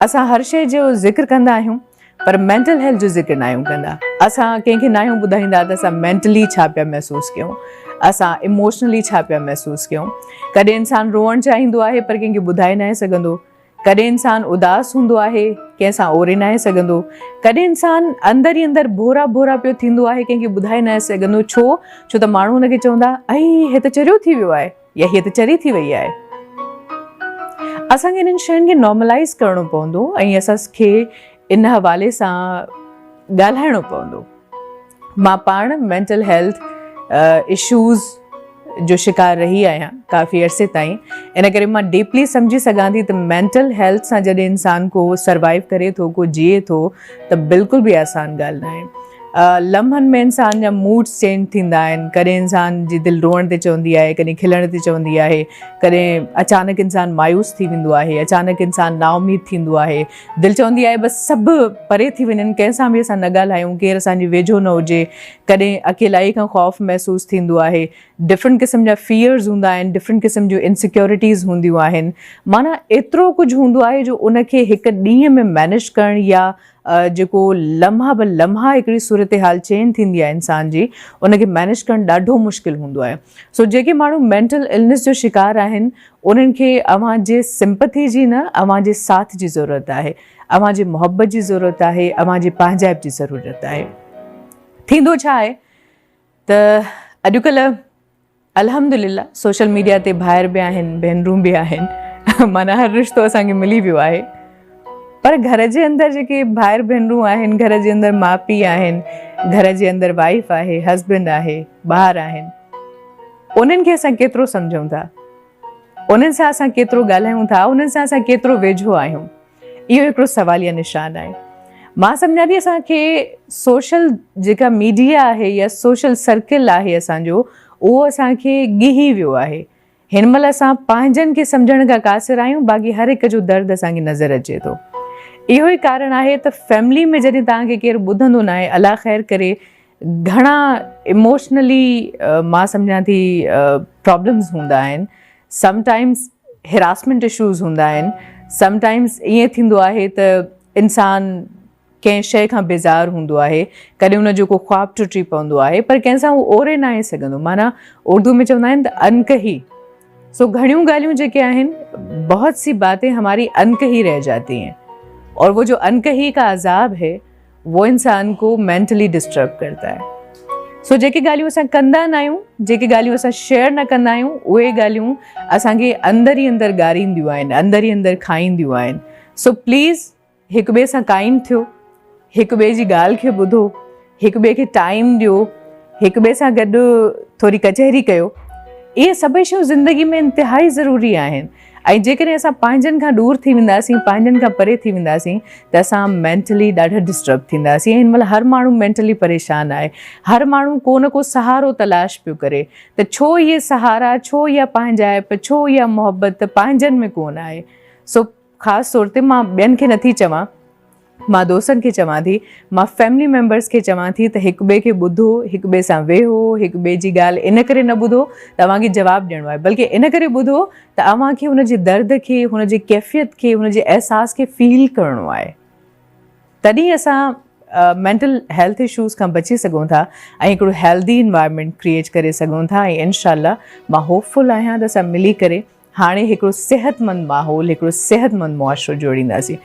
اسان هر شيء جو ذڪر ڪندا آهيون پر مينٽل هيلٿ جو ذڪر ناهيون ڪندا. اسان ڪنهن کي ناهيون ٻڌائيندا ته اسان مينٽلي ڇا پيا محسوس ڪيون، اسان اموشنلي ڇا پيا محسوس ڪيون. ڪڏهن انسان روئڻ چاهيندو آهي پر ڪنهن کي ٻڌائي ناهي سگهندو. ڪڏهن انسان اداس هوندو آهي ڪنهن سان اوري ناهي سگهندو. ڪڏهن انسان اندر ئي اندر ڀورا ڀورا پيو ٿيندو آهي ڪنهن کي ٻڌائي ناهي سگهندو. ڇو؟ ڇو ته ماڻهو هن کي چوندا ائي هي ته چريو ٿي ويو آهي. يا هيء ته چري ٿي وئي آهي. اسان کي انهن شين کي نارملائيز ڪرڻو پوندو ۽ اسان کي ان حوالي سان ڳالهائڻو پوندو. مان پاڻ مينٽل هيلٿ اشوز جو شڪار رهي آهيان ڪافي عرصي تائين، ان ڪري مان ڊيپلي سمجهي سگهان ٿي ته مينٽل هيلٿ سان جڏهن انسان ڪو سروائيو ڪري ٿو، ڪو جيئي ٿو ته بلڪل به آسان ڳالهه ناهي. لمحن ۾ انسان جا موڊس چينج ٿيندا آهن، ڪڏهن انسان جي دل روئڻ تي چوندي آهي، ڪڏهن کلڻ تي چوندي آهي، ڪڏهن اچانڪ انسان مايوس ٿي ويندو آهي، اچانڪ انسان نااميد ٿيندو آهي، دل چوندي آهي بس سڀ پري ٿي وڃن، ڪنهن سان به اسان نه ڳالهايون، ڪير اسان جي ويجهو نه هجي، ڪڏهن اڪيلائي کان خوف محسوس ٿيندو آهي، ڊفرنٽ قسم جا فيئرز هوندا آهن، ڊفرنٽ قسم جون انسيڪيورٽيز هونديون آهن، معنيٰ ايترو ڪجهه هوندو آهي جو ان کي هڪ ڏينهن ۾ مينيج ڪرڻ يا جيڪو لمحا به لمحا هڪڙي صورتحال چينج ٿيندي آهي انسان جي ان کي مينيج ڪرڻ ڏاڍو مشڪل هوندو آهي. سو جيڪي ماڻهو مينٽل النس جو شڪار آهن انهن کي اوهان جي سمپٿي جي نه اوهان جي ساٿ جي ضرورت آهي، اوهان جي محبت جي ضرورت آهي، اوهان جي پنهنجائپ جي ضرورت آهي. ٿيندو ڇا آهي ته اڄڪلهه الحمدلله سوشل ميڊيا تي ڀائر به آهن ڀينرون به آهن معنيٰ هر رشتو اسان کي ملي ويو آهي پر گهر جي اندر جيڪي ڀائر ڀينرون آهن گهر جي اندر ماء پيء آهن گهر جي اندر وائيف آهي هسبينڊ آهي ٻار آهن انهن کي اسان ڪيترو سمجهون ٿا انهن سان اسان ڪيترو ڳالهايون ٿا انهن سان اسان ڪيترو ويجهو آهيون اهو هڪڙو سواليه نشان آهي. مان سمجهان ٿي اسان کي سوشل جيڪا ميڊيا آهي يا سوشل سرڪل آهي اسان جو اهو اسان کي ڳهي ويو آهي. هن مهل اسان پنهنجن کي سمجهڻ کان قاصر آهيون باقي هر هڪ جو درد اسان کي نظر اچي ٿو. اهو ئي ڪارڻ آهي ته فيملي ۾ جڏهن توهان کي ڪير ٻڌندو ناهي الله خير ڪري گهڻا اموشنلي مان سمجهان ٿي پرابلمز هوندا آهن. سم ٽائمز هراسمينٽ اشوز هوندا آهن سم ٽائمز ائين ٿيندو آهي ته انسان ڪنهن شيء کان بيزار هوندو آهي ڪڏهن ان جو ڪو خواب ٽٽي پوندو آهي پر ڪنهن سان هو اوري ناهي سگهندو معنيٰ اردو ۾ چوندا آهن ته انڪهي سو گهڻيون ڳالهيون جيڪي آهن بهت سي باتين هماري انڪهي رهه جاتي هين اور وہ جو انڪهي کا عذاب هي وو انسان ڪو مينٽلي ڊسٽرب ڪرتا هي سو جيڪي ڳالهيون اسان ڪندا نه آهيون جيڪي ڳالهيون اسان شيئر نه ڪندا آهيون اهي ڳالهيون اسان کي اندر ئي اندر ڳارينديون آهن اندر ئي اندر کائينديون آهن سو پليز هڪ ٻئي سان ڪائنڊ ٿيو هڪ ٻئي جي ڳالهه کي ٻڌو هڪ ٻئي کي ٽائيم ڏيو هڪ ٻئي سان گڏ ٿوري ڪچهري ڪيو اهي سڀئي شيون زندگي ۾ انتهائي ضروري آهن ۽ جيڪڏهن اسان پنهنجن کان ڏور ٿي وينداسين، پنهنجن کان پري ٿي وينداسين ته اسان مينٽلي ڏاڍا ڊسٽرب ٿينداسين ۽ هن مهل هر ماڻهو مينٽلي پريشان آهي. هر ماڻهو ڪو نه ڪو سهارو تلاش پيو ڪري ته ڇو اهي سهارا، ڇو اها پنهنجائپ، ڇو اها محبت پنهنجن ۾ ڪونه آهي. سو خاص طور تي مان ٻين کي نٿي چوان. مان دوستن کي چوان ٿي، مان فيملي ميمبرس کي چوان ٿي ته هڪ ٻئي کي ٻڌو، هڪ ٻئي سان ويهو، هڪ ٻئي جي ڳالهه ان ڪري نه ٻڌو ته اوهان کي جواب ڏيڻو آهي بلڪه ان ڪري ٻڌو ته اوهان کي هن جي درد کي، هن جي ڪيفيت کي، هن جي احساس کي فيل ڪرڻو آهي. تڏهن اسان مينٽل هيلٿ اشوز کان بچي سگهون ٿا ۽ هڪڙو هيلدي انوائرمينٽ ڪريئيٽ ڪري سگهون ٿا ۽ انشاء الله مان هوپ فل آهيان ته اسان ملي ڪري هاڻي هڪڙو صحتمند ماحول، هڪڙو صحتمند معاشرو جوڙينداسين.